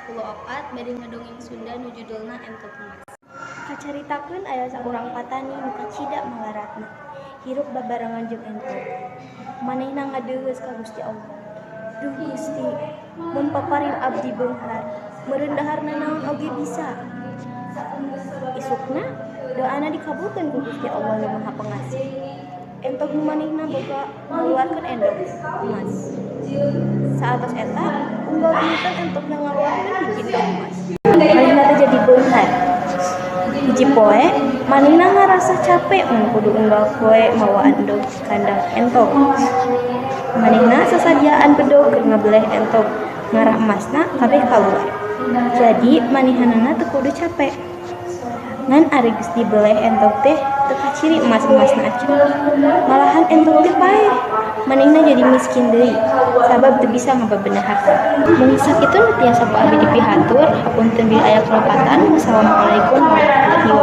44 bade ngadongeng Sunda nu judulna Entog Emas. Kacaritakeun aya saurang patani nu kacida malaratna, hirup babarengan jeung entog. Manehna ngadeuheus ka Gusti Allah. "Duh Gusti, mun paparin abdi beunghar, meureun dahar nanaon oge bisa." Isukna, doana dikabulkeun ku Gusti Allah Nu Maha Pengasih. Entog nu manehna boga ngaluarkeun endog emas. Saatos eta, unggal dinten entogna ngaluarkeun hiji endog emas. Manehna teh jadi beunghar. Hiji poe, manehna ngarasa cape mun kudu unggal poe mawa endog di kandang entog. Manehna sasadiaan bedog keur ngabeleh entog, ngarah emasna kabeh kaluar. Jadi manehanana teu kudu cape. Ngan ari geus dibeleh entog teh teu kaciri emas-emasna acan. Malahan entog teh paeh. Manehna jadi miskin deui sabab teu bisa ngabebeneh hartana. Mung sakitu nu tiasa ku abdi dipihatur, hapunten bilih aya kalepatan. Wassalamualaikum warahmatullahi wabarakatuh.